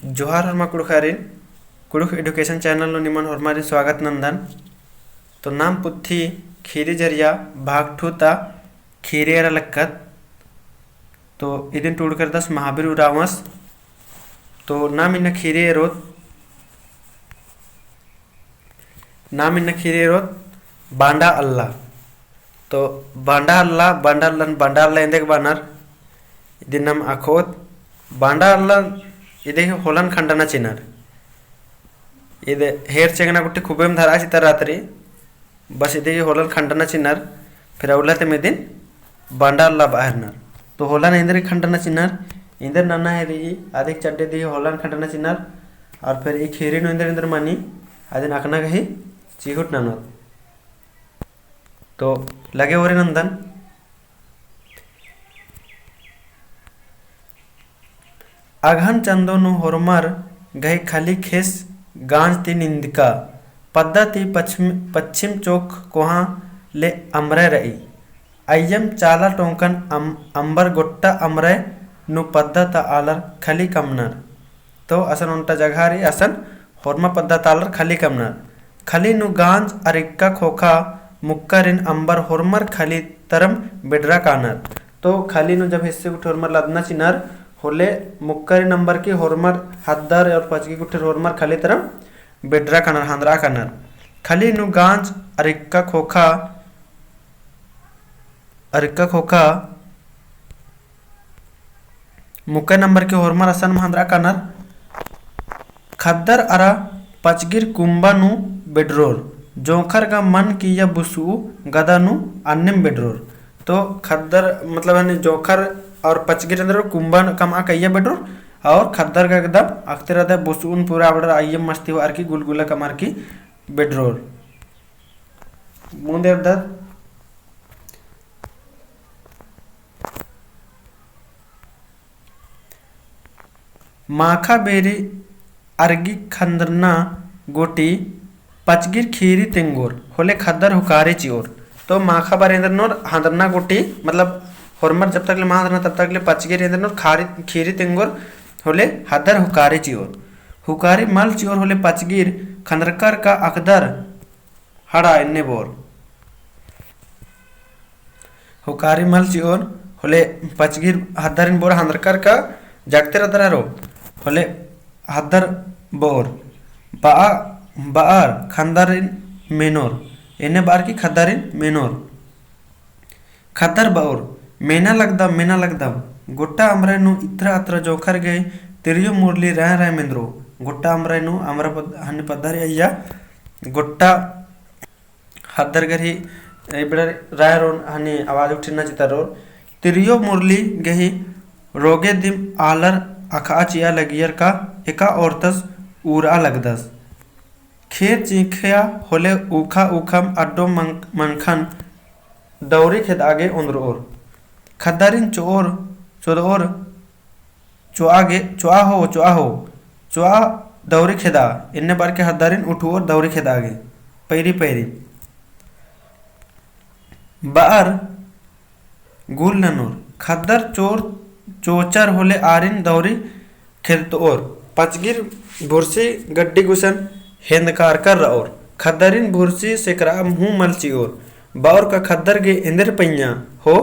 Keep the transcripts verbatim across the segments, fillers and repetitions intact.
जोहार होरमा कुँड़ुख़ारिन, कुँड़ुख़ education channel नू निमन होरमारिन स्वागत नन्दन। तो नाम पुथी खीरी झरिया भाग two ता खीरी एरा लक्कत। तो इदिन टूड़करदस महाबीर उराँवस। तो नाम इन्ना खीरी एरोत, नाम इन्ना खीरी एरोत बांडा अल्ला। तो बांडा अल्ला, बांडा अल्लन, बांडा अल्ला एन्देक बअनर, इदिन नाम अख़ोत। बांडा अल्ला इदे होलन खंडना चिअनर। इदे हेर चेंगना गुट्ठी खुबेम धरआ चिता रातरी, बस इदे होलन खंडना चिअनर, फिर अउला तेम इदिन बांडा अल्ला बअनर। तो होलन एन्देर खंडना चिअनर, एन्देर नना हेरी, अदिक चड्डे दी होलन खंडना चिअनर, और फिर ई खीरी नू एन्देर एन्देर मनी, अदिन अख़ना गही चिहुट ननोत। तो लगे ओरे नन्दन। अगहन चंदो नू होरमर गही खली ख़ेस गांज ती निंदका, पद्दा ती पच्छिम, पच्छिम चोक कोहाँ ले अमरय रई। अइय्यम चाला टोंकन अम-, अम्बर गोट्टा अमरय नू पद्दा ता आलर खली कमनर। तो असन ओन्टा जगह रई, असन होरमा पद्दा ता आलर खली कमनर। खली नू गांज अरिक्का ख़ोख़ा मुक्कारिन अम्बर होरमर खली तरम बेडरा कानर। तो खली नू जब हिस्से गुट्ठी होरमर लदना चिअनर, होले मुक्कारिन अम्बर की होरमर हद्दर और पचगी गुट्ठिर होरमर खली तरम बेडरा कानर, हंदरा कानर। खली नू गांज अरिक्का ख़ोख़ा, अरिक्का ख़ोख़ा मुक्का नंबर के होरमर असन हंदरा कानर। ख़द्दर अरा पचगिर कुम्बा नू बेडरोर, जोंख़र गा मन किय्या बुसु गदा नू अन्नेम बेडरोर। तो ख़द्दर मतलब हने जोंख़र और पचगिर एन्देर कुम्बा कमआ किय्या बेडरोर, और ख़द्दर गा एकदम अख़तेर अदय बुसुन पूरा अबड़र अइय्यम मस्ती होअर की गुलगुला कमअर की बेडरोर। मुन्द एरदत। माखा बेरी अरगी खंदरना गूटी पचगिर खीरी तेंगोर, होले ख़द्दर हुकारी चिओर। तो माखा बार एन्देर नोर हंदरना गूटी, मतलब होरमर जब तक ले मा हंदरना तब तक ले पचगिर एन्देर नोर खारी, खीरी तेंगोर, होले ख़द्दर हुकारी चिओर। हुकारी मल चिओर होले पचगिर खंदरकर का अख़दर हड़ा एन्ने बोर। हुकारी मल चिओर, होले पचगिर ख़द्दारिन बोर हंदरकर का जगते रदर हरो, होले ख़द्दर बोर। बआ-, बअर ख़द्दारिन मेनोर, एन्ने बअर की ख़द्दारिन मेनोर। ख़द्दर बओर, मेना लगदम, मेना लगदम। गोट्टा अमरय नू इतरा अतरा जोंख़र गे तिरियो मुरली राय राय मेंदरो। गोट्टा अमरय नू, अमरा पद-, हनी पद्दारी अइय्या, गोट्टा ख़द्दर गही एबड़र राय रोन हनी आवाज उठिन्ना चितारोर। तिरियो मुरली गही रोगे दिम आलर अख़आ चिआ लगियर का एका ओरतस उरआ लगदस। खेर चींख़या होले ऊखा ऊखम अड्डो मन-, मनखन दौरी खेदआ गे ओन्दरओर। ख़द्दारिन चोओर, चोदओर, चोआ गे, चोआ हो, चोआ हो, चोआ दौरी खेदआ, एन्ने बअर के ख़द्दारिन उठओर दौरी खेदआ गे, पैरी पैरी। बअर गुल ननोर। ख़द्दर चोर चोचर होले आरिन दौरी खेदतओर। पचगिर भुरसी गड्डी गुसन हेंदकारकर रओर। ख़द्दारिन भुरसी सेकरआ हूँ मल चिओर। बओर का ख़द्दर गे एन्देर पइयाँ हो,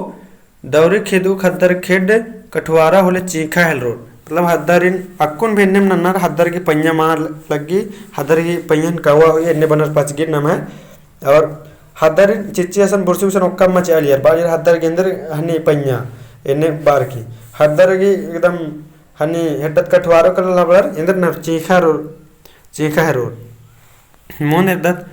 दौरी खेदऊ ख़द्दर खेड्ड कठुआरा होले चींख़ा हेलरोर। मतलब ख़द्दारिन अक्कुन भी एन्नेम नन्नर ख़द्दर गे पइयाँ मा लग्गी, ख़द्दर गे पइयाँ कवा होई एन्ने बअनर पचगिर नम्है। और ख़द्दारिन चिच्ची असन भुरसी गुसन ओक्का मा चिआ लगियर, बाजर ख़द्दर गे एन्देर हनी पइयाँ, एन्ने बअर की। ख़द्दर गे एकदम हनी हेड्डत कठुआरो कला लबड़र, एन्देर नर चींख़ा रो-, चींख़ा हेरोर। मुन्द एरदत,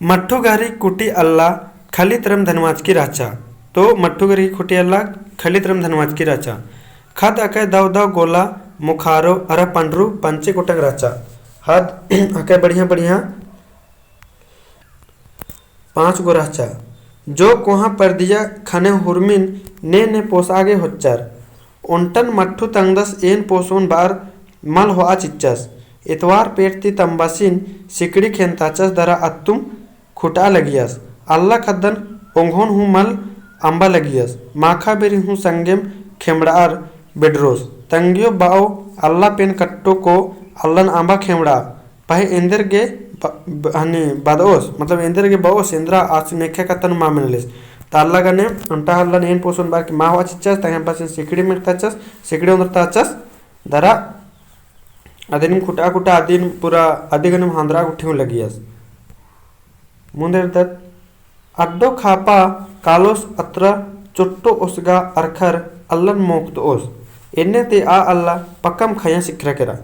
मट्ठू गहरी कुटी अल्ला खली तरम धनवाचकी रहचा। तो मट्ठू गहरी कुटी अल्ला खली तरम धनवाचकी रहचा। ख़द्द अकय दव दव गोला मुखारो अरा पंडरू पंचे गोटंग रहचा। ख़द्द अकय बढ़िया बढ़िया पाँच गो रहचा। जो कोहाँ परदिया ख़ने हुरमिन ने ने पोसआ गे होच्चर। ओन्टन मट्ठू तंगदस एन पोसोन बअर मल होआ चिच्चस। एतवार पेट ती तम्बासिन सिकड़ी खेन्ताचस दरा अत्तुम खुटआ लगियस। अल्ला ख़द्दन ओंघोन हूँ मल अम्बा लगियस। माखा बेरी हूँ संगेम खेमड़ार बेडरोस। तंगियो बाओ अल्ला पेन कट्टो को अल्लन अम्बा खेमड़ा, पहें एन्देर गे ब-, ब-, हनी बदओस, मतलब एन्देर गे बओस, एन्दरा आस मेखे कत्थन मा मेनलेस। त अल्ला गने ओन्टा अल्लन एन पोसन बअर की मा होआ चिच्चस, तंग्है बस सिकड़ी मेखताचस, सिकड़ी ओन्द्रताचस, दरा अदिन खुटा खुटा अदिन पूरा अदि गने हंदरा गुट्ठी हूँ लगियस। मुन्द एरदत, अड्डो खापा कालोस अत्रा चोट्टो ओसगा अरखर अल्लन मोख़तओस। एन्ने ती आ अल्ला पक्कम खैया सिखरा केरा।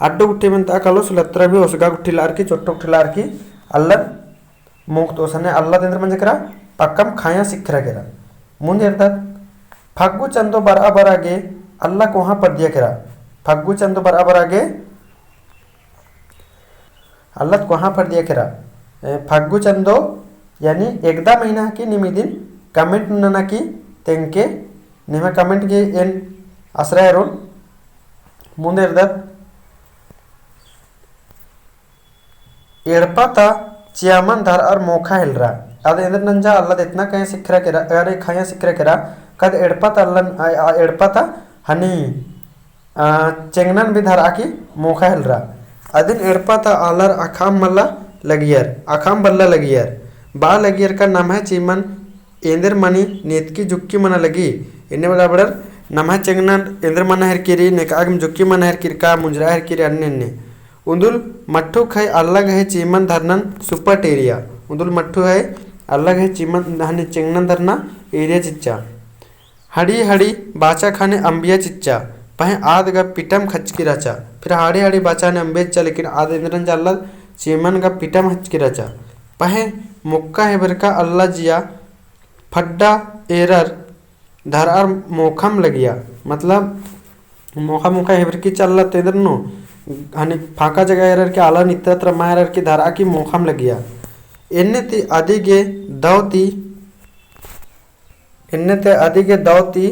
अड्डो गुट्ठी मेन्ता कालोस लत्रा भी ओसगा गुट्ठी लार की चोट्टो गुट्ठी लार की अल्लन मोख़तओस। हने अल्ला तेंदर मंजा केरा पक्कम खैया सिखरा केरा। मुन्द एरदत, फग्गु चंदो बरआ बरआ गे अल्ला कोहाँ परदिया केरा। फग्गु चंदो बरआ बरआ गे अल्ला कोहाँ परदिया केरा। ए, फग्गु चंदो यानी एकदा महीना की निमिदिन comment नना की तेंके निम्है comment गे एन असरा एरोन। मुन्द एरदत, एड़पा ता चियामन धरअर मोखा हेलरा। आद एन्देर नंजा अल्ला एतना खैया सिखरा केरा, अरे खैया सिखरा केरा, कद एड़पा ता अल्लन, आ, आ, एड़पा ता हनी आ, चेंगनन भी धरआ की मोखा हेलरा। अदिन एड़पा ता आलर अखाम मल्ला लगियर, अखाम बल्ला लगियर। बआ लगियर का नम्है चिमन एन्देर मनी नेतकी जुक्की मना लगी। एन्ने बड़ा बड़र नम्है चेंगनन एन्देर मना हेरकी रई, नेकआ गेम जुक्की मना हेरकी रई का मुंजरा हेरकी रई अन्ने अन्ने। उन्दुल मट्ठू खै अल्ला गहे चिमन धरनन सुप्पा टेरिया। उन्दुल मट्ठू है अल्ला गहे चिमन हनी चेंगनन धरना एरिया चिच्चा। हड़ी हड़ी बाचा खाने अम्बिया चिच्चा, पहें आद गा पिटम खचकी रहचा। फिर हड़ी हड़ी बाचा ने अम्बिया चिच्चा, लेकिन आद एन्देर नंजा अल्ला चिमन गा पिटम खचकी रहचा। पहें मोक्का हेबरका अल्ला जिया फड्डा एरर धरअर मोखम लगिया। मतलब मोखा मोखा हेबरकी चिच्चा अल्ला तेंदर नू, हनी फाका जगह एरर की आलर नित्तर तर मा एरर की धरआ की मोखम लगिया। एन्ने ती अदि गे दव ती एन्ने ते अदि गे दव ती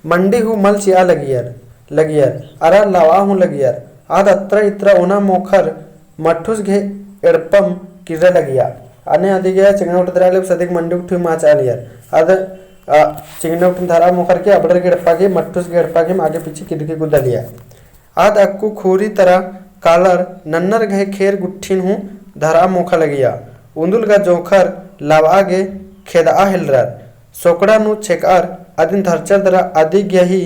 मंडी हूँ मल चिआ लगियर, लगियर, अरा लवआ हूँ लगियर। आद अत्रा इत्रा ओना मोखर मट्ठुस गे एड़पम किर्रा लगिया। अन्ने अदि गे चिंगना उठदरा ले सदिक मंडी उठी मा चालियर। आद, आ, चिंगना उठन धरा मोखर के अबड़र गे एड़पा गे, मट्ठुस गे एड़पा गे आगे पीछे किर्रकी गुद्दा लिया। आद अक्कु खूरी तरा कालर नन्नर गहे खेर गुट्ठिन हूँ धरआ मोखा लगिया। उन्दुल गा जोंखर लवआ गे खेदआ हेलरर। सोकड़ा नू छेकअर अदिन धरचर दरा अदि गही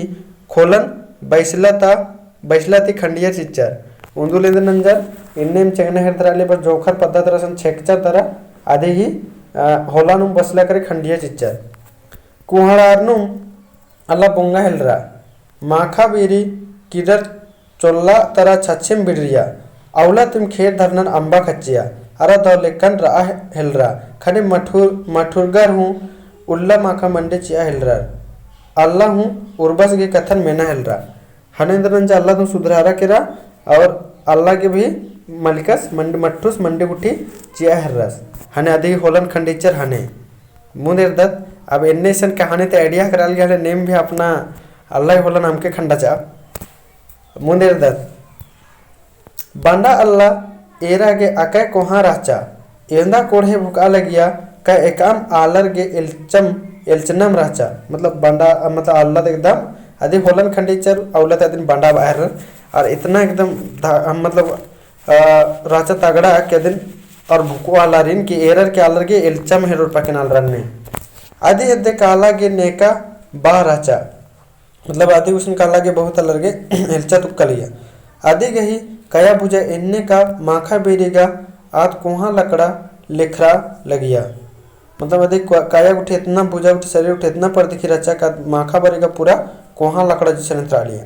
खोलन बैसला ता, बैसला ती खंडियर चिच्चर। उन्दुल एन्देर नंजर, इन्नेम चेंगना हेरदरा ले बस जोंखर पद्दा तरा सन छेकचर दरा अदि ही, अ, होला नू बसला करे खंडियर चिच्चर। कुहड़ारनुम अल्ला बोंगा हेलरा। माखा बीरी किर्रर चोल्ला तरा छछेम बिड़रिया। अउला तिम खेर धरनन अम्बा खच्चिया। अरा दव लेकन रआ हेलरा। खने मठुर-, मठुरगर हूँ उल्ला माखा मंडी चिआ हेलरर। अल्ला हूँ उर्बस गे कथन मेना हेलरा। हने एन्देर नंजा अल्ला दू सुधरारा केरा और अल्ला गे भी मलिकस मंड-, मट्ठुस मंडी गुट्ठी चिआ हेर्रस। हने अदि होलन खंडिचर हने। मुन्द एरदत, अब एन्ने इसन कहानी ते idea कराल गे हने नेम भी अपना अल्ला होलन अमके खंडाचा। मुन्द एरदत। बंडा अल्ला एरा गे अकय कोहाँ रहचा, एवंदा कोड़हे भुकआ लगिया, का एकअम आलर गे एल्चम, एल्चनम रहचा। मतलब बंडा, मतलब अल्ला त एकदम अदि होलन खंडिचर, अउला त अदिन बंडा बाहर, और इतना एकदम धा-, मतलब, अ, रहचा तगड़ा के अदिन और भुकआ लारिन कि एरर के आलर गे एल्चम हेरोर पकेन आलरन ने। अदि हेद्दे काला गे नेका बआ रहचा। मतलब अदि गुसन काला गे बहुत आलर गे एल्चा तुक्का लगिया। अदि गही कया भुजा एन्ने का माखा बेरी गा आद कोहाँ लकड़ा लेखरा लगिया। मतलब अदि क-, कया गुट्ठी एतना भुजा गुट्ठी शरीर गुट्ठी एतना परदिखी रहचा का माखा बेरी गा पूरा कोहाँ लकड़ा जैसन एथरा लिया।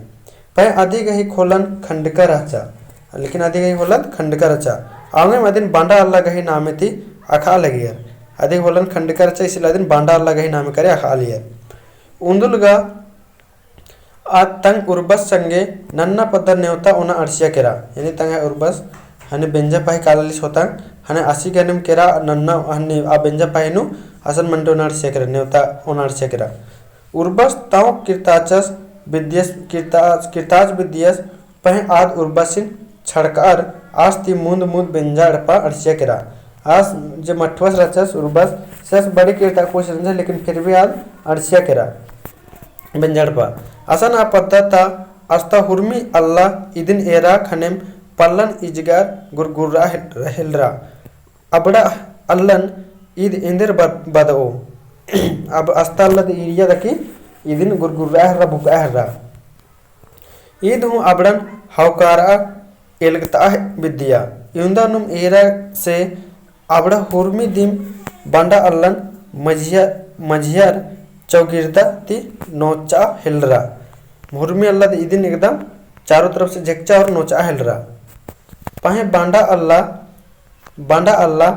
पहें अदि गही होलन खंडका रहचा। लेकिन अदि गही होलन खंडका रहचा। अवंगेम अदिन बंडा अल्ला गही नामे ती अखा लगियर। अदि होलन खंडका रहचा इसलिए अदिन बंडा अल्ला गही नामे करे अखा लियर। उन्दुल गा आद तंग उर्बस संगे नन्ना पद्दा नेवता ओना अंड़सिया केरा, यानी तंग्है उर्बस हने बेंजा पाही काला लिस होतंग, हने आसी गनेम केरा नन्ना हने आ बेंजा पाही नू असन मंडी ओना अंड़सिया केरा, नेवता ओना अंड़सिया केरा। उर्बस तौ किर्ताचस बिद्यस, किर्ताच, किर्ताच बिद्यस, पहें आद उर्बसिन छड़कअर आस ती मुन्द मुन्द बेंजा एड़पा अंड़सिया केरा। आस जे मठुवस रहचस उर्बस, सस बड़ी किर्ता कोशिश रहचस, लेकिन फिर भी आद अंड़सिया केरा। बेंजा एड़पा। असन आ पद्दा ता अस्ता हुरमी अल्ला इदिन एरा खनेम पल्लन इजगर गुरगुर्रा हेल-, हेलरा। अबड़ा अल्लन ईद एन्देर ब-, बदओ। अब अस्ता अल्लद ईरिया दकी ईदिन गुरगुर्रा हेलरा, भुकआ हेलरा। ईद हूँ अबड़न हौकारआ एलगतआ बिद्दिया। इवंदा नुम एरा से अबड़ा हुरमी दिम बंडा अल्लन मझिया-, मझियर चौगिरदा ती नोचआ हेलरा। हुरमी अल्लद ईदिन एकदम चारों तरफ से झेकचा और नोचआ हेलरा। पहें बंडा अल्ला, बंडा अल्ला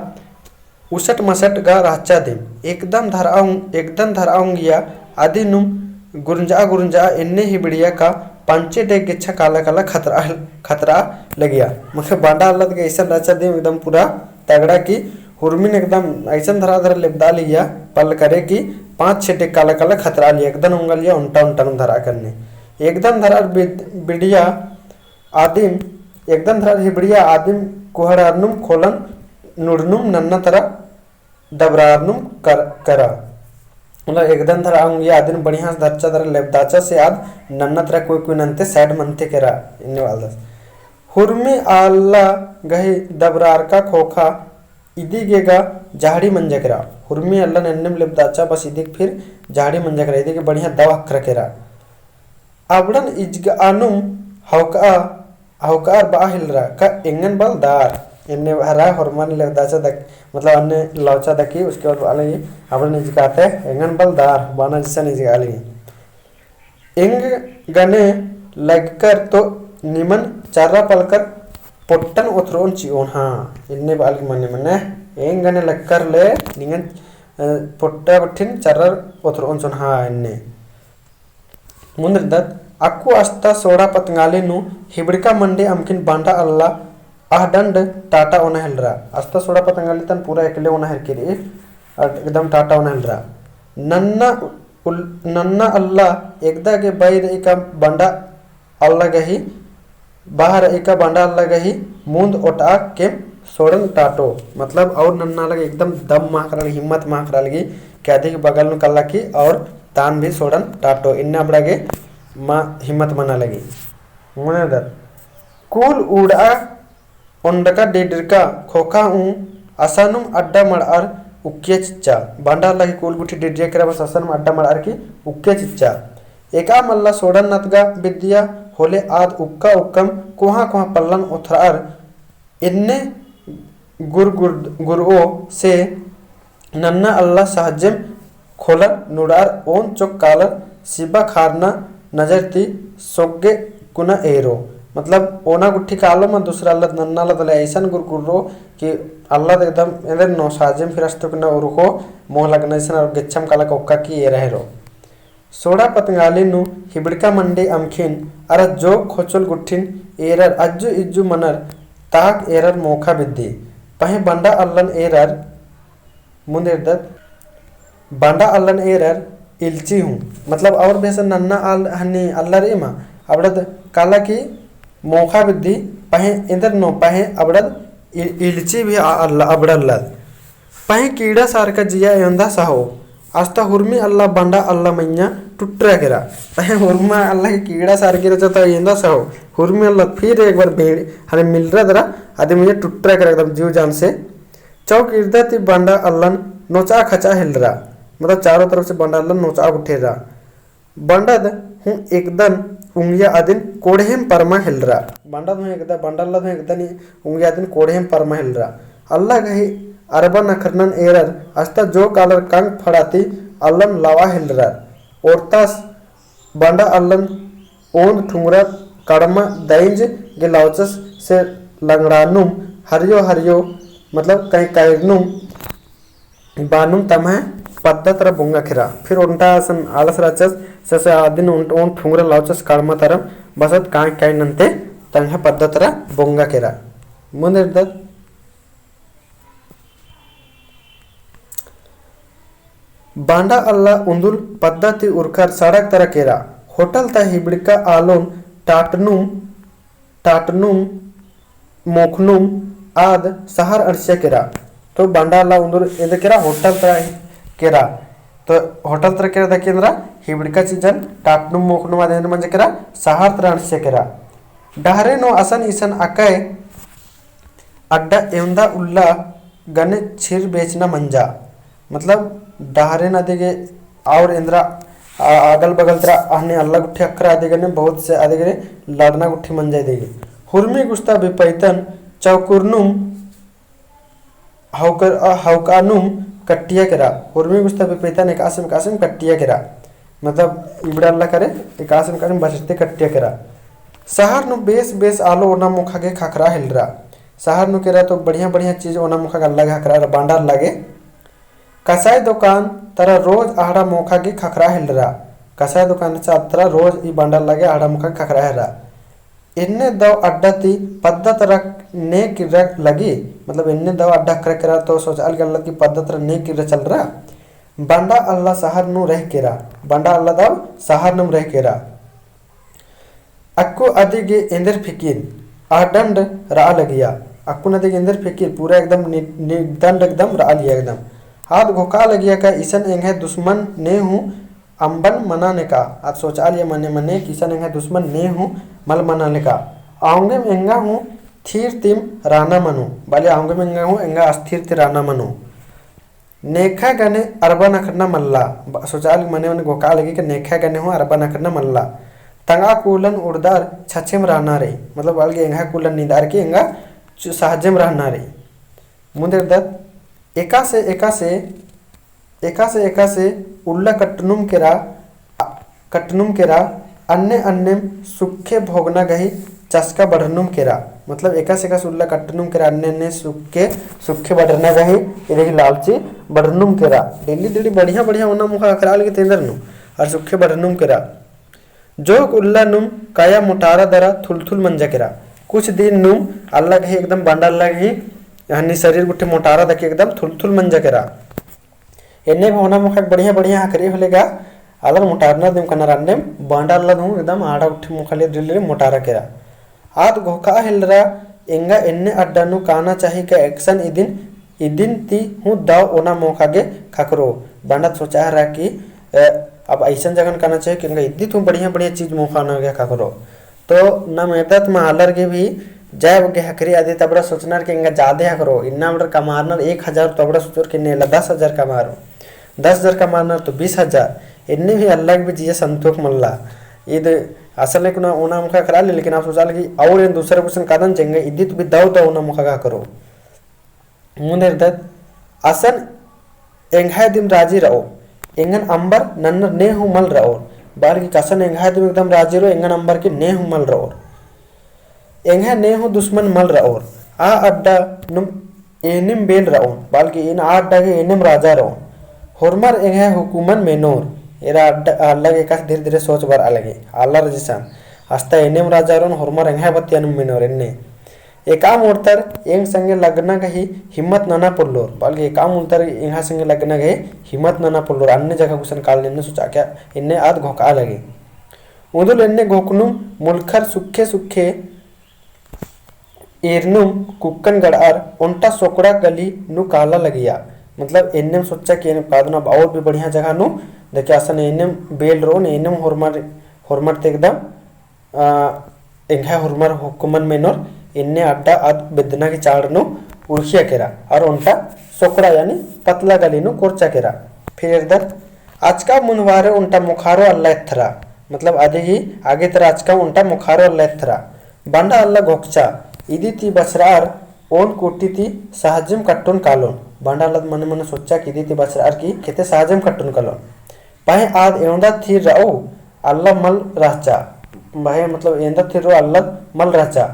उसट मसट गा रहचा दिम। एकदम धरआ उंग-, एकदम धरआ उंगिया अदिनुम गुरंजआ गुरंजआ एन्ने हिबड़िया का पंचे डेग गेच्छा काला काला खतरआ, खतरआ लगिया। मतलब बंडा अल्लद गा अइसन रहचा दिम एकदम पूरा तगड़ा की हुरमिन एकदम अइसन धरआ धरआ लेबदा लिया पल करे की पाँच छे डेग काला काला खतरआ लिया। एकदम उंगा लिया उन्टा उन्टा नू धरआ करने। एकदम धरआ बिड-, बिडिया आदिम एकदन धरर हिबड़िया आदिम कुहड़ारनुम खोलन नुड़नुम नन्ना तरा दबरारनुम कर-, करा। मतलब एकदन धरर अंगिया आदिम बढ़िया से धरचा धरर लेबदाचा से आद नन्ना तरा कोई कोई नन्ते side मनते केरा इन्ने वालदस। हुरमी अल्ला गही दबरारका खोखा इदी गे गा झाड़ी मंजा केरा। हुरमी अल्लन एन्नेम लेबदाचा बस इदी गे फिर झाड़ी मंजा केरा। इदी गे बढ़िया दव हखरा केरा। अबड़न इजगआनुम हौकआ, हौकआर बआ हेलरा का एंगन बल दार। एन्ने हरा होरमन लेवदाचा दक, मतलब अन्ने लौचा दकी, उसके बाद बआ लगी, अबड़न इजगआते एंगन बल दार, बाना जिसन इजगआ लगी। एंग गने लगकर तो निमन चर्रा पलकर पोट्टन ओथरोन चिओन हा। एन्ने बआ लगी मने मने, एंग गने लगकर ले निंगन, अ, पोट्टा गुट्ठिन चर्रा ओथरोन चिओन हा एन्ने। मुन्द रअदत, अक्कु अस्ता सोड़ा पतंगाली नू हिबड़का मंडी अमखिन बंडा अल्ला अहडंड टाटा ओना हेलरा। अस्ता सोड़ा पतंगाली तन पूरा एकले ओना हेलकी रई, एकदम टाटा ओना हेलरा। नन्ना उल-, नन्ना अल्ला एकदा गे बई रई का बंडा अल्ला गही बाहर एका बंडा अल्ला गही मुन्द ओटआ केम सोड़न टाटो। मतलब और नन्ना अल्ला गे एकदम दम महकरा लगी, हिम्मत महकरा लगी, कि अदी के बगल नू कल्ला की और तान भी सोड़न टाटो। इन्ना अबड़ा गे मा हिम्मत मना लगी। मुन्द रअदत, कुल उड़आ ओन्डका डिडरका खोखा ऊँ असानुम अड्डा मड़आर उक्किया चिच्चा। बंडा अल्ला गही कुल गुट्ठी डिडरिया केरा बस असानुम अड्डा मड़आर की उक्किया चिच्चा। एका मल्ला सोड़न नतगा बिद्दिया होले आद उक्का उक्कम कोहाँ कोहाँ पल्लन ओथरअर एन्ने गुर गुर गुरओ से नन्ना अल्ला सहजेम खोलन नुड़ार ओन चोक कालर सिबा खारना नजर ती सोग्गे कुना एरो। मतलब ओना गुट्ठी कालो मा दूसरा अल्ला नन्ना अल्ला तले ऐसन गुर गुरओ कि अल्ला एकदम एन्देर नौ सहजेम फिर अस्तुक ना उरुखो मोह लगना ऐसन और गेच्छम काला कोक्का की एरा हेरो। सोड़ा पतंगाली नू हिबड़का मंडी अमखिन अरा जो खोचोल गुट्ठिन एरर अज्जु इज्जु मनर ताक एरर मोखा बिद्दी। पहें बंडा अल्लन एरर, मुन्द रअदत, बंडा अल्लन एरर इल्ची हूँ। मतलब और बेसन नन्ना अल-, हन्नी अल्ला रई मा, अबड़द काला की मोखा बिद्दी, पहें एन्देर नौ, पहें अबड़द इ-, इल्ची भी आ-, अल्ला, अबड़ा अल्ला। पहें कीड़ा सारका जिया एवंदा सहो। अस्ता हुरमी अल्ला बंडा अल्ला मइय्याँ टुट्टरा केरा। पहें हुरमा अल्ला के कीड़ा सारकी रहचा तो एवंदा सहो। हुरमी अल्ला फिर एक बार भेड़ हने मिलरा दरा, अदी मइय्याँ टुट्टरा केरा एकदम जीव जान से। चौक इरदा ती बंडा अल्लन नोचा खचा हेलरा। मतलब चारों तरफ से बंडा अल्लन नोचा उठेरा। बंडद हूँ एकदन उंगिया अदिन कोड़हेम परमा हेलरा। बंडद हूँ एकदा, बंडा अल्लद हूँ एकदन उंगिया अदिन कोड़हेम परमा हेलरा। अल्ला गही अरबा नखरनन एरर, अस्ता जो कालर कंक फड़ाती अल्लन लावा हेलरर। ओरतास बंडा अल्लन ओन्द ठुंगरा कड़मा दइंज गे लौचस से लंगड़ानुम हरियो हरियो, मतलब कई काइरनुम बानुम तम्है पद्दा तरा बोंगा केरा। फिर ओन्टा असन आलस रहचस, ससे आदिन ओन्ट, ओन्ट ठुंगरा लौचस काड़मा तरम बसत काई काई नन्ते तम्है पद्दा तरा बोंगा केरा। मुन्द रअदत, बंडा अल्ला उन्दुल पद्दा ती उरखर सड़क तरा केरा। होटल ता हिबड़का आलोन टाटनुम टाटनुम, मोखनुम आद सहर अंड़सिया केरा। तो बंडा अल्ला उन्दुर एन्देर केरा होटल तरा केरा। तो होटल तरा केरा दकी एन्देरा हिबड़का चीजन टाटनुम, मोखनुम आद एन्देर मंजा केरा सहर तरा अंड़सिया केरा। डहरे नू असन इसन अकय अड्डा एवंदा उल्ला गने छिर बेचना मंजा। मतलब डहरे नू अदिगे और एन्दरा, आ, अगल बगल तरा अहने अल्ला गुट्ठी अखरा अदिगे ने बहुत से अदिगे लड़ना गुट्ठी मंजा अदिगे। हुरमी गुस्ता बिपैतन चौकुरनुम हौकर-, अ, हौकानुम कट्टिया केरा। हुरमी गुस्ता बिपैतन एकासिम एकासिम कट्टिया केरा। मतलब इबड़ा अल्ला करे एकासिम एकासिम बचते कट्टिया केरा। शहर नू बेस बेस आलो ओना मोखा गे खखरा हेलरा। शहर नू केरा तो बढ़िया बढ़िया चीज ओना मोखा गे अल्ला गे खखरा बांडा अल्ला गे। कसाई दोकान तरा रोज अहड़ा मोखा गे खखरा हेलरा। कसाई दोकान चा तरा रोज ई बांडा अल्ला गे अहड़ा मोखा गे खखरा हेलरा। एन्ने दव अड्डा ती पद्दा तरा ने किर्रा लगी, मतलब एन्ने दव अड्डा खखरा केरा तो सोचआ लगी अल्ला ती पद्दा तरा ने किर्रा चलरा। बांडा अल्ला शहर नू रह केरा, बांडा अल्ला दव शहर नू रह केरा। अक्कु अदिगे एन्देर फिकिर, अहडंड रआ लगिया। अक्कुन अदिगे एन्देर फिकिर, पूरा एकदम नि-, निदंड एकदम रआ लिया एकदम। आद घोखा लगिया का इसन एंग्है दुश्मन ने हूँ अम्बन मना नेका। आद सोचआ लिया मने मने कि इसन एंग्है दुश्मन ने हूँ मल मना नेका। औंगेम एंगा हूँ थीर तिम राना मनो। बाले औंगेम एंगा हूँ एंगा अस्थिर ती राना मनो। नेखा गने अरबा नखरना मल्ला। ब-, सोचआ लगी मने मने घोखा लगी कि नेखा गने हूँ अरबा नखरना मल्ला। तंगआ कुलन उड़दर छछेम रहना रे। मतलब अलगे एंग्है कुलन निंदर की एंगा चु-, सहजेम रहना रे। मुन्देर दत एकासे, एकासे, एकासे, एकासे उल्ला कट्टनुम केरा, कट्टनुम केरा, अन्ने अन्नेम सुखे भोगना गही चस्का बढ़नुम केरा। मतलब एकासे एकासे उल्ला कट्टनुम केरा, अन्ने अन्ने सुखे, सुखे बढ़ना गही इरही लालची बढ़नुम केरा। डेली डेली बढ़िया बढ़िया ओना मोखा खखरा लगी तेंदर नू, और सुखे बढ़नुम केरा। जोक उल्ला नुम काया मोटारा दरा थुलथुल मंजा केरा। कुछ दिन नुम अल्ला गही एकदम बांडा अल्ला गही हन्नी शरीर गुट्ठी मोटारा दके एकदम थुलथुल मंजा केरा। एन्ने भी ओना मोखा बढ़िया बढ़िया हकरी होले गा, आलर मोटारना दिम कना रन्नेम बांडा अल्ला दू एकदम आड़ा उठे मोखा ले दिल रे मोटारा केरा। आद घोखा हेलरा एंगा एन्ने अड्डा नू काना चाही का एकसन इदिन, इदिन ती हूँ दव ओना मोखा गे खकरो। बांडा सोचा हरा कि, अ, अब ऐसन जगह नू काना चाही कि एंगा इद्दी ती हूँ बढ़िया बढ़िया चीज मोखा ओना गे खकरो। तो नम एदत मा आलर गे भी जाय बग्गे हकरी अदी तबड़ा सोचनर के एंगा जादे हकरो, इन्ना बड़र कमारनर एक हजार तो अबड़ा सोचर के नेला दस हजार कमारो, दस हजार कमारनर तो बीस हजार, इन्ने भी अल्ला गे भी जिया संतोख मल्ला। इद असल में कुना ओना मोखा खकरा ले, लेकिन आप सोचा लगी और एन दूसरा question कादन जेंगा इद्दी तो भी दव दव ओना मोखा गा करो। मुन्देर दत, असन एंग्है दिम राजी रओ, एंगन अम्बर नन्नर ने हूँ मल रओर। बार की कसन एंग्है दिम एकदम राजी रओ, एंगन अम्बर की ने हूँ मल रओर। एंग्है ने हूँ दुश्मन मल रओर। आ अड्डा नुम एनिम बेल रओन, बार की एन आ अड्डा गे एनिम राजा रओन। होरमर एंग्है हुकुमन मेनोर। एरा अड्डा, अल्ला गे एकासे धीरे धीरे सोच बरआ लगी। आलर जिसन, अस्ता एनिम राजा रओन, होरमर एंग्है बत्तियानुम मेनोर एन्ने। एकाम ओर्तर एंग संगे लगना गही हिम्मत नना पोल्लोर, बल्कि एकाम ओर्तर एंगा संगे लगना गही हिम्मत नना पोल्लोर, अन्ने जगह गुसन काल एन्ने सोचा क्या एन्ने आद घोखा लगी। उन्दुल एन्ने घोखनुम मुलखर सुखे सुखे एरनुम कुक्कन गड़ार ओन्टा सोकड़ा गली नू काला लगिया। मतलब एन्नेम सोचा कि एन्ने कादना और भी बढ़िया जगह नू देखे असन एन्नेम बेल रोन एन्नेम होरमर, होरमर ते एकदम आ, एंग्है होरमर हुकुमन मेनोर एन्ने अड्डा आद बेद्दना की चाड़ नू उरखिया केरा, और ओन्टा सोकड़ा यानी पतला गली नू कोरचा केरा। फिर एरदत, अचका मुन्धवारे ओन्टा मोखारो अल्ला एथरा, मतलब अदी ही आगे तरा अचका ओन्टा मोखारो अल्ला एथरा। बांडा अल्ला घोकचा, इदी ती बछरार ओन कुटी ती सहजिम कट्टोन कालोन। बांडा अल्ला मने मने सोचा कि इदी ती बछरार की केते सहजिम कट्टोन कालोन। पहें आद एवंदा थिर रओ अल्ला मल रहचा। पहें मतलब एवंदा थिर रओ अल्ला मल रहचा।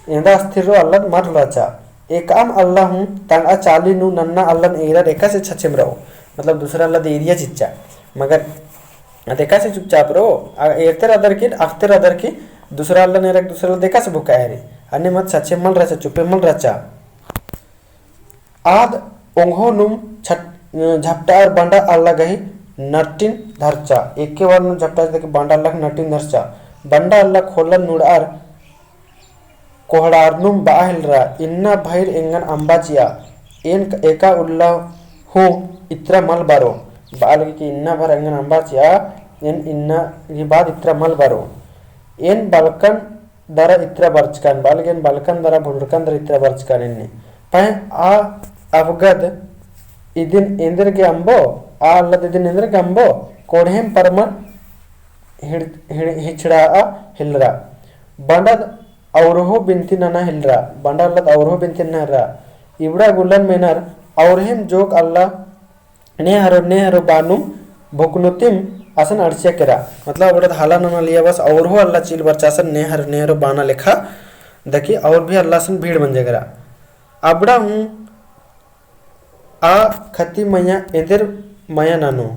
एवंदा अस्थिर रओ अल्ला मल रहचा। एकाम अल्ला हूँ तंगआ चाली नू नन्ना अल्लन एरर एकासे छछेम रओ। मतलब दूसरा अल्ला दे एरिया चिच्चा। मगर अद एकासे चुपचाप रओ। आ एरते रअदर की, अख़ते रअदर की, दूसरा अल्लन एरर दूसरा अल्ला दे एकासे भुकाय रे। अन्ने मत छछेम मल रहचा, चुपे मल रहचा। आद ओंघो नुम छट-, झपटार बांडा अल्ला गही नटिन धरचा। एके बार नुम झपटार देखे बांडा अल्ला गही नटिन धरचा। बांडा अल्ला खोलन नुड़ार कोहड़ार नुम बआ हेलरा, इन्ना भइर एंगन अम्बा चिआ, एन क-, एका उल्ला हूँ इत्रा मल बरो। बआ लगी कि इन्ना भर एंगन अम्बा चिआ, एन इन्ना ही बाद इत्रा मल बरो। एन बलकन दरा इत्रा बरचकन, बालगेन बालकन दरा भुलरकन दरा इत्रा बरचकन एन्ने। पहें आ अवगद इदिन एन्देर गे अम्बो, आ अल्लद इदिन एन्देर गे अम्बो, कोड़हेम परमन हिड़-, हिड़-, हिचड़ाआ हेलरा। बंडद औरहो बिनती नना हेलरा, बंडा अल्लद औरहो बिनती नना हेलरा। इबड़ा गुल्लन मेनर, औरहेम जोक अल्ला ने हरो, ने हरो बानुम भुकनुतिम असन अंड़सिया केरा। मतलब अबड़द हाला नना लिया बस औरहो अल्ला चील बरचा असन ने हरो, ने हरो बाना लेखा दकी और भी अल्ला असन भीड़ मंजा केरा। अबड़ा हूँ आ खती मया एन्देर मया ननो।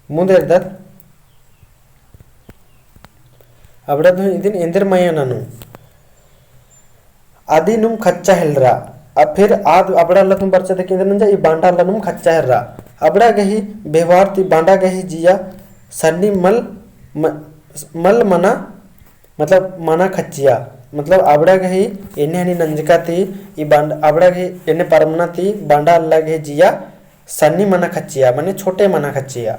मुन्द एरदत अबड़ा हूँ इदिन एन्देर मया ननो। अदिनुम खच्चा हेलरा। अब फिर आद अबड़ा अल्ला तुम बरचा दकी एन्देर नंजा, ई बांडा अल्ला नुम खच्चा हेलरा। अबड़ा गही बेहवार ती बांडा गही जिया सन्नी मल, म-, मल मना, मतलब मना खच्चिया। मतलब अबड़ा गही एन्ने हनी नंजका ती, ई बांड-, अबड़ा गही एन्ने परमना ती बांडा अल्ला गही जिया सन्नी मना खच्चिया, मने छोटे मना खच्चिया।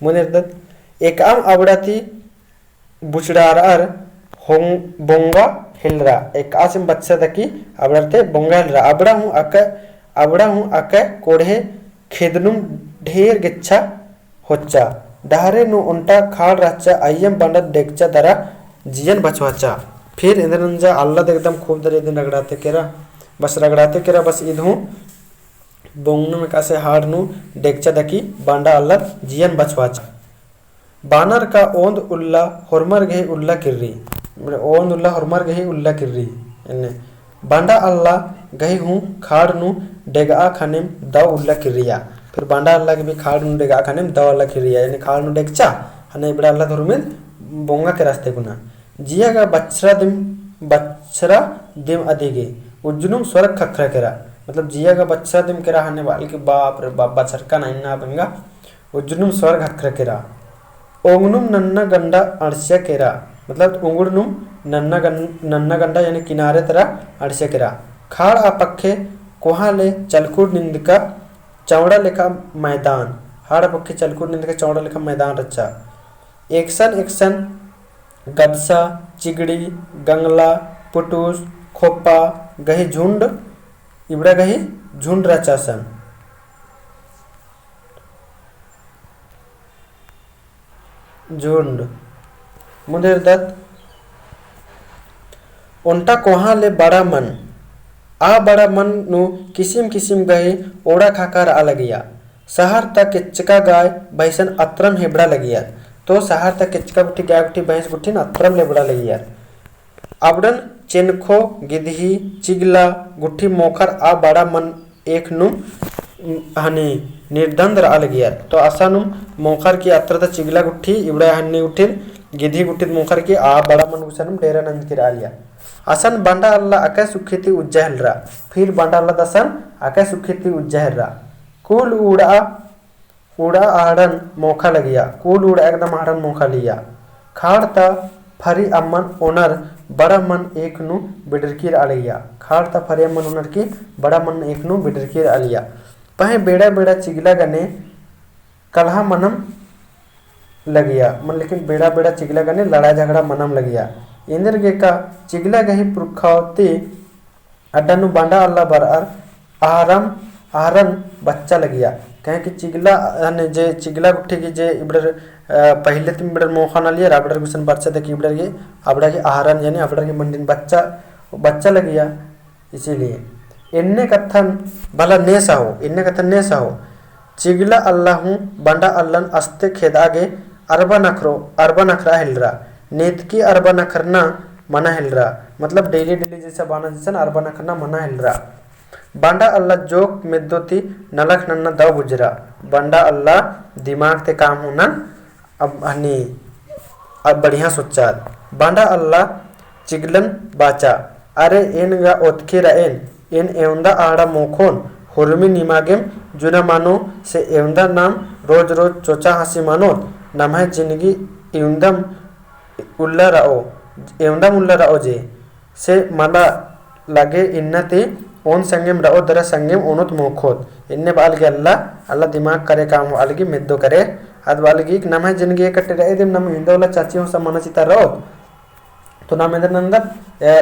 मुन्द एरदत एकअम अबड़ा ती बुचड़ारअर हों-, बोंगा हेलरा। एकअसिम बच्चा दकी अबड़र ते बोंगा हेलरा। अबड़ा हूँ अक-, अबड़ा हूँ अक कोड़हे खेदनुम ढेर गेच्छा होच्चा। डहरे नू ओन्टा खाड़ रहचा, अइय्यम बंडत डेगचा दरा जियन बछवाचा। फिर एन्देर नंजा अल्लद एकदम खूब दरा इदिन रगड़ाते केरा, बस रगड़ाते केरा, बस इद हूँ बोंगनुम एकासे हाड़ नू डेगचा दकी बांडा अल्लद जियन बछवाचा। बानर का ओन्द उल्ला होरमर गही उल्ला किर्री। मने ओन्द उल्ला होरमर गही उल्ला किर्री। एन्ने बांडा अल्ला गही हूँ खाड़ नू डेगआ खनेम दव उल्ला किर्रिया। फिर बांडा अल्ला गही भी खाड़ नू डेगआ खनेम दव उल्ला किर्रिया। एन्ने खाड़ नू डेगचा, हने इबड़ा अल्ला धुरमिन बोंगा केरा अस्ते गुना। जिया गा बछरा दिम, बछरा दिम अदिगे, उज्जनुम स्वर्ग खखरा केरा। मतलब जिया गा बछरा दिम केरा हने बाल के बाप रे बाप, बछरका ना इन्ना बेंगा। उज्जनुम स्वर्ग हखरा केरा। ओंगनुम नन्ना गंडा अंड़सिया केरा, मतलब उंगुड़नुम नन्ना गं-, नन्ना गंडा यानी किनारे तरा अंड़सिया केरा। खाड़ आ पक्खे कोहा ले चलकुर निंदका चौड़ा लेखा मैदान। हाड़ आ पक्खे चलकुर निंदका चौड़ा लेखा मैदान रच्चा। एकसन एकसन गदसा, चिगड़ी, गंगला, पुटुस, खोप्पा गही झुंड, इबड़ा गही झुंड रचासन। झुंड। मुन्द एरदत ओन्टा कोहा ले बड़ा मन, आ बड़ा मन नू किसिम किसिम गही ओड़ा खाका रआ लगिया। सहर ता केच्चका गाय भैंसन अत्रम हेबड़ा लगियर। तो सहर ता केच्चका गुट्ठी गाय गुट्ठी भैंस गुट्ठिन अत्रम लेबड़ा लगियर। अबड़न चेनखो, गिदही, चिगला, गुट्ठी मोखर आ बड़ा मन एक नुम हनी निर्धंध रआ लगियर। तो असा नुम मोखर की अत्र ता चिगला गुट्ठी, इबड़ा हनी गुट्ठिन, गिदही गुट्ठी मोखर की आ बड़ा मन गुसन नुम डेरा नंजकी रआ लिया। असन बंडा अल्ला अकय सुखी ती उज्जा हेलरा। फिर बंडा अल्ला दसन अकय सुखी ती उज्जा हेलरा। कुल उड़ा उड़ा आहड़न मोखा लगिया, कुल उड़ा एकदम आहड़न मोखा लिया। खाड़ ता फरी अम्मन ओनर बड़ा मन एक नू बिडरकी रआ लगिया। खाड़ ता फरी अम्मन ओनर की बड़ा मन एक नू बिडरकी रआ लिया। पहें बेड़ा बेड़ा चिगला गने कलहा मनम लगिया, मन लेकिन बेड़ा बेड़ा चिगला गने लड़ाई झगड़ा मनम लगिया। एन्देर गे का चिगला गही पुरखा ती अड्डा नू बंडा अल्ला बरअर आहरम, आहरन बच्चा लगिया। कहे कि चिगला, यानी जे चिगला गुट्ठी की जे इबड़र, अ, पहिले तिम इबड़र मोखा नलियर, अबड़र गुसन बरचा दे कि इबड़र गे, अबड़ा गे आहरन, यानी अबड़र गे मंडिन बच्चा, बच्चा लगिया। इसीलिए एन्ने कत्थन भला ने सहो, एन्ने कत्थन ने सहो। चिगला अल्ला हूँ बंडा अल्लन अस्ते खेदआ गे अरबा नखरो, अरबा नखरा हेलरा। नेतकी अरबा नखरना मना हेलरा। मतलब daily daily जैसा बाना जैसन अरबा नखरना मना हेलरा। बंडा अल्ला जोक मेद्दो ती नलख नन्ना दव बुझरा। बंडा अल्ला दिमाग ते काम होना अब हनी, अब बढ़िया सोचात। बंडा अल्ला चिगलन बाचा, अरे एन गा ओतखे रएन, एन एवंदा आड़ा मोखोन, हुरमी निमागेम जुना मानो से एवंदा नाम रोज रोज चोचा हाँसी मानोत, नम्है जिनगी एवंदम उल्ला रओ, एवंदम उल्ला रओ जे। से मला लगे इन्ना ती ओन संगेम रओ दरा संगेम ओनोत मोखोत। इन्ने बालगी अल्ला, अल्ला दिमाग करे काम हो अलगी मेद्दो करे। अद बालगी नम्है जिनगी कट्टे रहे दिम नम हिंदो वाला चाची हो समाना चिता रओ। तो नाम एन्देर नन्दत, ए,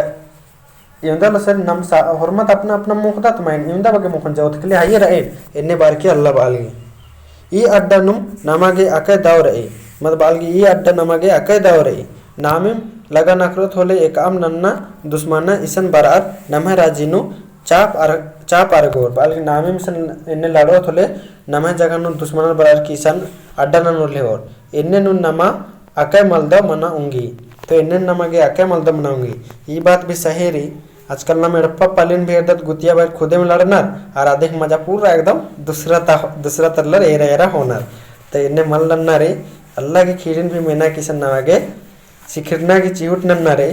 एवंदा लसर नम सा-, होरमत अपना अपना मोख़दत माइन, एवंदा बग्गे मोख़न जाओ, ओतकले हाई रई, एन्ने बअर की अल्ला बआलगी। ई अड्डा नुम नमा गे अकय दव रई, मत बआलगी ई अड्डा नमा गे अकय दव रई। नामिम लगा नखरोत होले एकअम नन्ना दुस्मना इसन बरअर नम्है राजी नू चाप अर-, चाप अरगोर। बआलगी नामिम इसन एन्ने लड़ोत होले नम्है जगह नू दुस्मना बरअर की इसन अड्डा ननोर लेहोर। एन्ने नू नमा अकय मलदव मना उंगी। तो एन्ने नमा गे अकय मलदव मना उंगी। ई बात भी सही रई। आजकल नम एड़पा पलिन भी एरदत गुतिया भाई खुदे में लड़नर, अर अदिक मजा पूरा एकदम दूसरा ता-, दूसरा तरलर एरा एरा होनर। तो एन्ने मल नन्ना रई, अल्ला गे खीरिन भी मेना की इसन नमा गे सिखिरना की चिहुट नन्ना रई।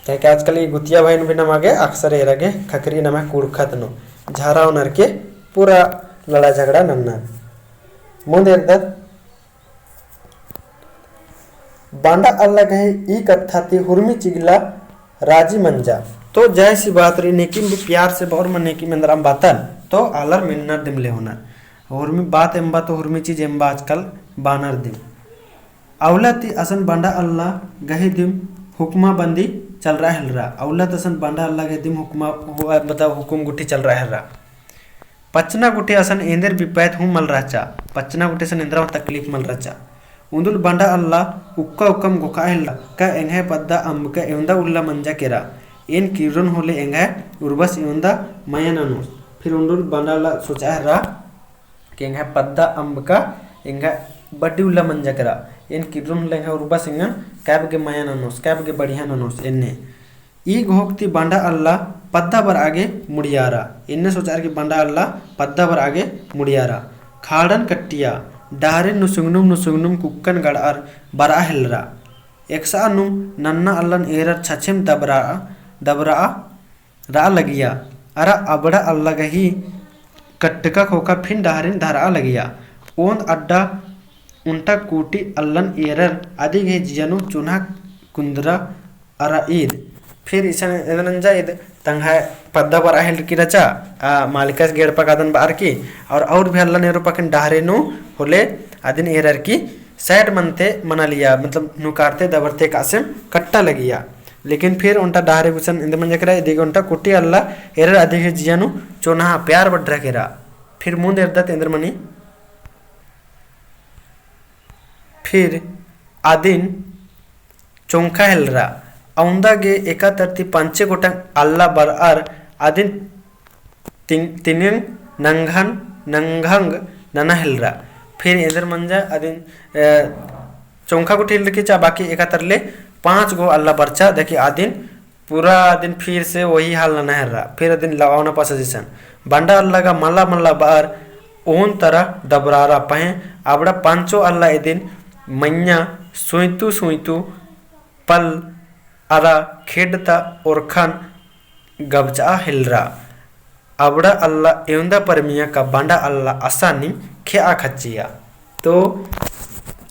काहे कि आजकल ई गुतिया भाईन भी नमा गे अक्सर एरा गे खकरी नमा कुँड़ुख़त नू झरा ओनर के पूरा लड़ा झगड़ा नन्ना। मुन्द एरदत बांडा अल्ला गही ई कत्था ती हुरमी चिगला राजी मंजा। तो जैसी बात रई नेकिम भी प्यार से बओर मन नेकिम एन्दराम बातन तो आलर मेन्नर दिम लेहोनर। हुरमी बात एम्बा तो हुरमी चीज एम्बा आजकल बानर दिम। अउला ती असन बांडा अल्ला गही दिम हुक्मा बंदी चलरआ हेलरा। अउला ती असन बांडा अल्ला गही दिम हुक्मा, हु-, मतलब हुकुम गुट्ठी चलरआ हेलरा। पचना गुट्ठी असन एन्देर बिपायत हूँ मल रहचा, पचना गुट्ठी असन एन्दरा हूँ तकलीफ मल रहचा। उन्दुल बांडा अल्ला उक्का उक्कम गोखा हेलरा, का एंग्है पद्दा अम्बका एवंदा उल्ला मंजा केरा, एन किर्रोन होले एंग्है उर्बस एवंदा मया ननोस। फिर उन्दुल बांडा अल्ला सोचा हेलरा, कि एंग्है पद्दा अम्बका एंग्है बड्डी उल्ला मंजा केरा, एन किर्रोन होले एंग्है उर्बस एंगन कैब गे मया ननोस, कैब गे बढ़िया ननोस एन्ने। ई घोख ती बांडा अल्ला पद्दा बरआ गे मुड़ियारा, एन्ने सोचअर कि बांडा अल्ला पद्दा बरआ गे मुड़ियारा। खाड़न कट्टिया, डहरे नुसुंगनुम नुसुंगनुम कुक्कन गड़अर बरआ हेलरा। एकसआ नुम नन्ना अल्लन एरर छछेम दबरआ, दबरआ रआ लगिया, अरा अबड़ा अल्ला गही कट्टका खोखा फिन डहरिन धरआ लगिया। ओन्द अड्डा उन्टा कूटी अल्लन एरर अदी गही जिया नू चोन्हा कुन्दरा अरा ईद। फिर इसन एदनंजा ईद तंग्है पद्दा बरआ हेलरकी रहचा, आ, मालिकस गे एड़पा कादन बअर की, और, और भी अल्लन एरोर पकिन डहरे नू होले अदिन एरर की side मनते मना लिया, मतलब नुकारते दबरते कासेम कट्टा लगिया। लेकिन फिर ओन्टा डहरे गुसन एन्देर मंजा केरा, इदी गे ओन्टा कुटी अल्ला एरर अदी गही जिया नू चोन्हा प्यार बढ़रा केरा। फिर मुन्द एरदत एन्देर मनी, फिर अदिन चोंखा हेलरा, अवंदा गे एका तरती पाँचे गोटंग अल्ला बरअर अदिन तिन-, तिनिंग नंघन, नंघंग नना हेलरा। फिर एन्देर मंजा अदिन, अ, चोंखा गुट्ठी हेलरकी चा बाकी एका तरले पाँच गो अल्ला बरचा, देखी अदिन पूरा अदिन फिर से वही हाल नना हेलरा। फिर अदिन लवावना पसा जिसन बांडा अल्ला गा मल्ला मल्ला बअर ओन तरा दबरारा पहें अबड़ा पाँचो अल्ला इदिन मइय्याँ सुइतु सुइतु पल अरा खेड्ड ता ओरखन गबचआ हेलरा। अबड़ा अल्ला एवंदा परमिया का बांडा अल्ला असानिम खेआ खच्चिया। तो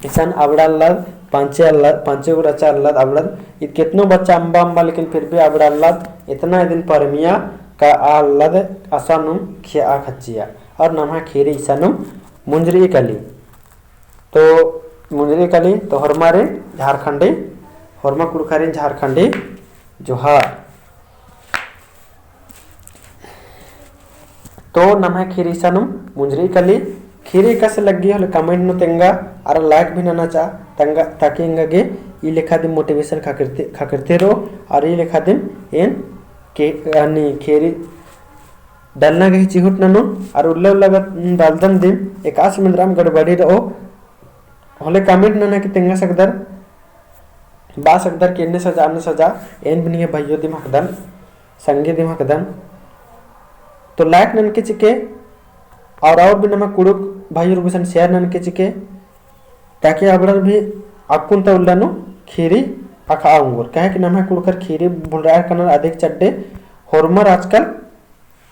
इसन अबड़ा अल्ला, पाँचे अल्ला, पाँचे गो रचा अल्ला, अबड़ा ईद केतनो बच्चा अम्बा अम्बा, लेकिन फिर भी अबड़ा अल्ला इतना इदिन परमिया का आ अल्ला असानुम खेआ खच्चिया। और नम्है खीरी इसानुम मुंजरी कली। तो मुंजरी कली, तो होरमारिन झारखंडी, होरमा कुँड़ुख़ारिन झारखंडी जोहार। तो नम्है खीरी इसानुम मुंजरी कली, खीरी एकासे लग्गी होले comment नू तेंगा, अरा like भी नना चा, तेंगा, ताकि एंगा गे ई लेखा दिम motivation ख़क्खरते, ख़क्खरते रओ, अरा ई लेखा दिम एन के, यानी खीरी डालना गही चिहुट ननोन, अरा उल्ला उल्ला गा डालदन दिम, एकासे मेंदराम गड़बड़ी रओ, होले comment नना की तेंगा सकदर, बआ सकदर कि एन्ने सजा, अन्ने सजा, एन भी निंग्है भइयो दिम हकदन, संगी दिम हकदन। तो like ननके चिके, और, और भी नमा कुँड़ुख़ भइयो गुसन share ननके चिके, ताकि अबड़र भी अक्कुन ता उल्ला नू खीरी अख़आ ओंगोर। काहे कि नम्है कुँड़ुख़र खीरी भुलरआ केरनर अधिक चड्डे, होरमर आजकल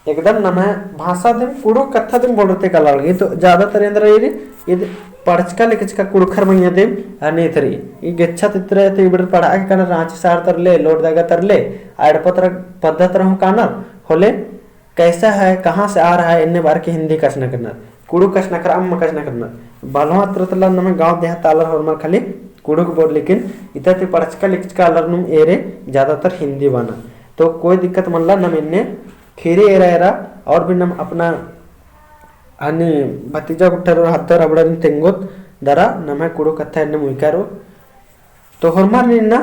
एकदम नम्है भाषा दिम कुँड़ुख़ कत्था दिम बोलरते काला लगी। तो ज्यादातर एन्देर रई, ईद पढ़चका लिखचका कुँड़ुख़र मइय्याँ दिम अनेत रई। ई गेच्छा तितरा ते इबड़र पढ़आ गे कानर राँची शहर तरले, लोहरदगा तरले, आ एड़पा तरा पद्दा तरा हूँ कानर, होले कैसा है, कहाँ से आ रहा है, एन्ने बअर की हिन्दी कछनखरनर, कुँड़ुख़ कछनखरआ अम्म कछनखरनर। भलवा अत्रा तरा नम्है गाँव देहात ता आलर होरमर खाली कुँड़ुख़ बोल, लेकिन इत्ता ती पढ़चका लिखचका आलर नुम एरे ज्यादातर हिंदी बअना। तो कोई दिक्कत मल्ला, नम एन्ने ख़ीरी एरा एरा और भी नम अपना हनी भतीजा गुट्ठर और हद्दर अबड़न तेंगोत दरा नम्है कुँड़ुख़ कत्था एन्ने मुइका रओ। तो होरमर इन्ना